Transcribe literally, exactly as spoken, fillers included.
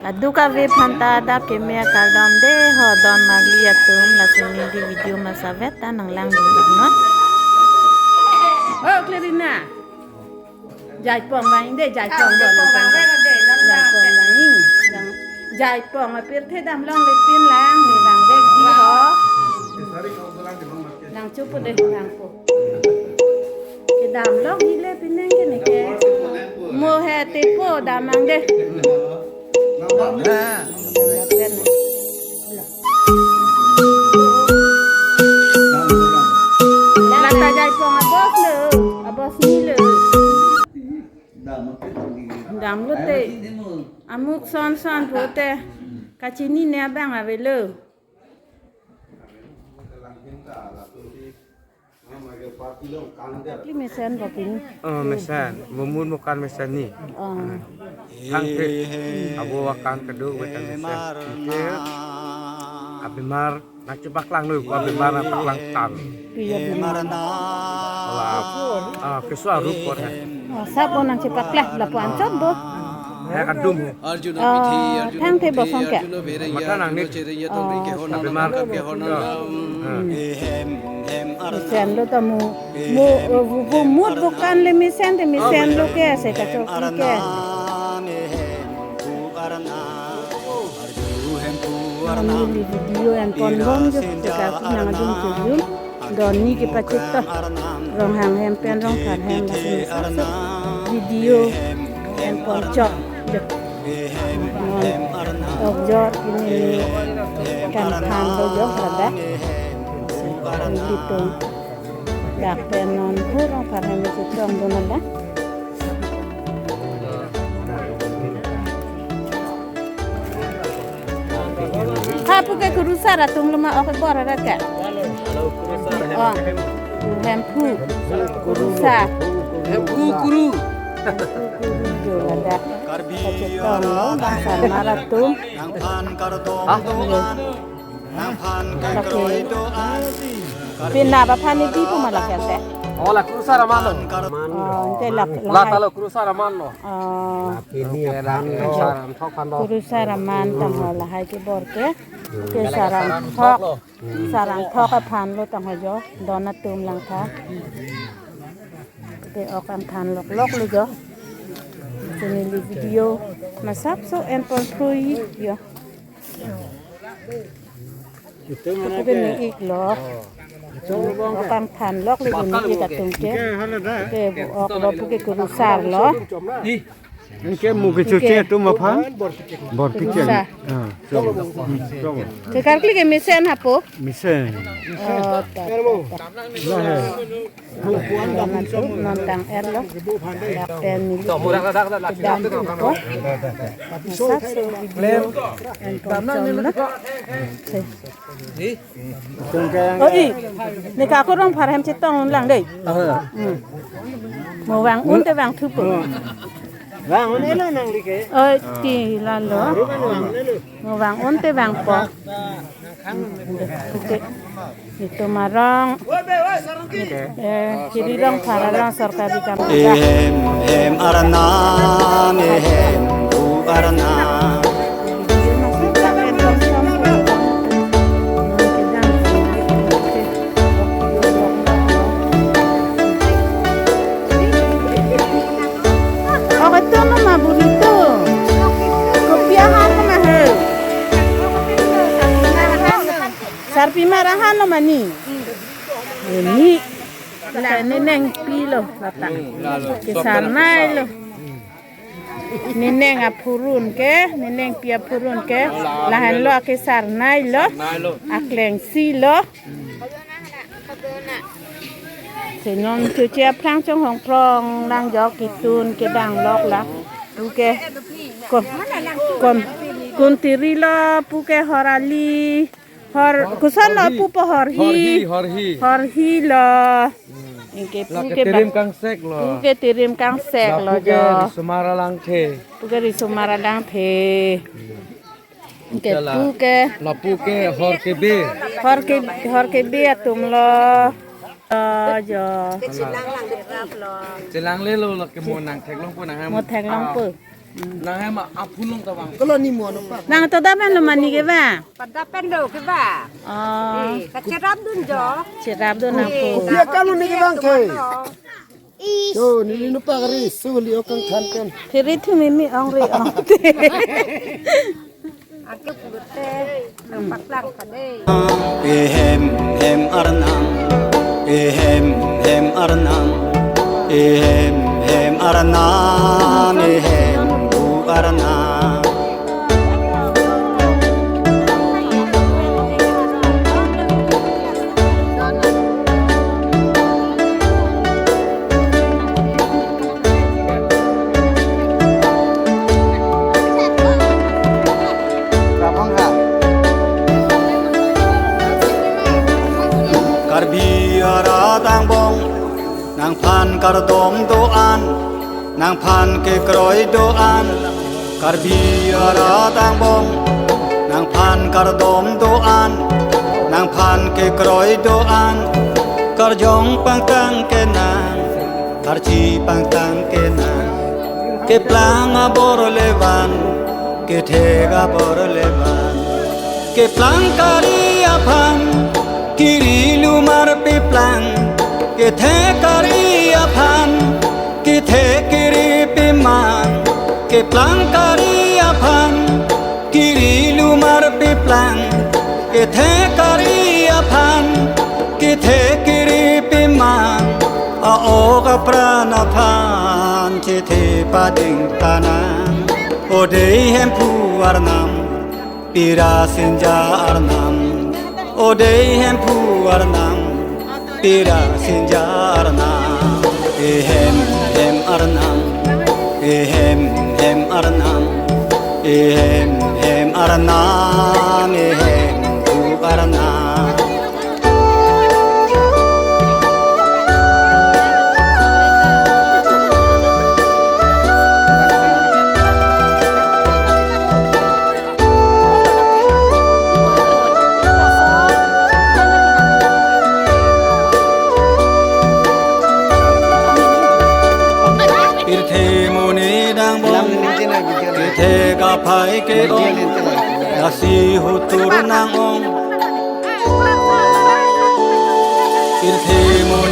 Laduk ave aphan ta adap keme akardom de ho don marli atum, lasi neli video masavet ta nanglang dun non. Oh, Clarina. Jaipong vang de, jaipong. Ah, bon, jaipong vang de, de, non jaipong vang. Jaipong apirthe dam longle pin lang, ne vang de di ho. Nang chupu de, nang po. Kedam long hile pineng ke ne ke. Mo he tepo damnang de. Lata jaipong abos lo, abos ni lo. Damlote. Amuk son son pote. Kachinine abang avelo. Kli mesen bapin. Oh, mesen. Bumut mukan mesen ni. Oh. Thangte abo akan kedo wetan mesen. Abimar nangchepaklang lo, ko abimar nangpaklang tang. Iya, abimar. Wala, ah, keso arup ko he. Oh, sabo nangchepaklang, lapu anchot bo. He kadum. Oh, thangte bosong ke. Mata nang ni. Oh, abimar. Hmm. Mesen lo ta mo, mo, eh, bu, bumut bukan le mesen te mesen lo ke, se kachokli ke. Neli video enpon bom jo, se ka nangdun chojun. Don ni kepachit to. Rong hang hem pen rong phan hem lasi asap video enpon chok jo. Non ok jo, pini kan phan lo jo ladak. Nelitum dak pen non hu rong phan hem chetong dun ladak. Ha, puke kurusar atum lo ma, ok bor arat ke. Oh. Hemphu. Kurusar. Hemphu kuru. Hemphu kuru jo ladak. Kachetong lo bang sarmar atum. Ha? Lake. Pina ba phani di pu ma lake te. Oh, la kurusar aman lo. Oh, ante lak, la lahai. Talo kurusar aman lo. Oh. Pini aphan lo. Kurusar anthok aphan lo. Kurusar aman tang ho lahai kebor ke. Ke sar anthok. Sar anthok aphan lo tang ho jo. Don atum langtha. Te ok angthan loklok lo jo. Lasi neli video masap so enpon phrui jo. Itum mana puke ke? Ne ik lo. Itum lubang ke? Ok angthan lok le bun ik atum ke. Ke hala da. Ke bu ok lo puke kurusar lo. Anke mo kechoche atum aphan? Bor picheng. Kurusar. Ah, so. Hmm, so. Ke karkli ke mesen hapo? Mesen. Oh, ta, ta, ta. Lahai. Nontu, non tang er lo. Dak pen neli kedam ko. Masap so video enpon chom lo. Oh, i. Ne ka ko rong phan hem chetong un lang dei. Hmm. Mo vang un te vangthupo. Vang un elo nangli ke. Oh, ti lalo. Mo vang un te vangpo. Oke. Itum arong. Eh, kiri rong phara rong sorkari kam. Ehem, hem arnam, ehem, u arnam. Oh, ito na ma burrito. Kopi ahan na ma he. Sarpi mar ahan lo mani. Ini. La, ne nengpi lo lata. Kesarnai lo. Ne neng aphurun ke, ne nengpi aphurun ke. Lahenlo akesarnai lo. Aklengsi lo. Lasi non choche aphrang chonghong prong lang jo, ketun kedang lok la. Puke kon, kon, kuntiri lo, puke hor ali. Hor, koson lo pupo, horhi. Horhi, horhi. Horhi lo. Anke lake puke ba-, tirim kangsek lo. Puke tirim kangsek lo jo. Puke risomar alangthe. Puke risomar alangthe. Anke la puke. La puke hor kebe. Hor ke, hor kebe atum lo. Oh, jo. Chelang le lo, lake mo nangtheklongpo nang ham. Mo theklongpo. Nang hem aphu along ta vang. Kalau ni mo ano pa. Nang to da pen lo mani ke ba? Pada pen lo ke ba? Oh. Eh, kacherap dun jo. Cherap dun nang po. Kopi akam lo ni ke vang ke. Yo, neli nupa kari, suli okang than pen. Phiri thu mimi ong ri ong. Ake pute, nang paklang pade. Ehem hem arnam, ehem hem arnam, ehem hem arnam, ehem bu arnam. Karbi arat angbong, nangphan kardom do-an, nangphan kekroi do-an, Karbi arat angbong, nangphan kardom do-an, nangphan kekroi do-an, karjong pangtang kenang, karchi pangtang kenang, keplang abor le van, kethek abor le van. Keplang kari aphan, kiri lumar peplang, kethek kari aphan, kethek kiri pemang. Keplang kari aphan, kiri lumar peplang, kethek kari aphan, kethek kiri pemang. A-ok apran aphan chethe pading tanang, o dei Hemphu arnam, pira sinja arnam, o dei Hemphu arnam, pira sinja arnam. Ehem hem arnam, ehem hem arnam, ehem hem arnam, ehem bu arnam. Pirthe monit angbong, kethek aphai ke-ong, lasi hutur nang-ong. Pirthe monit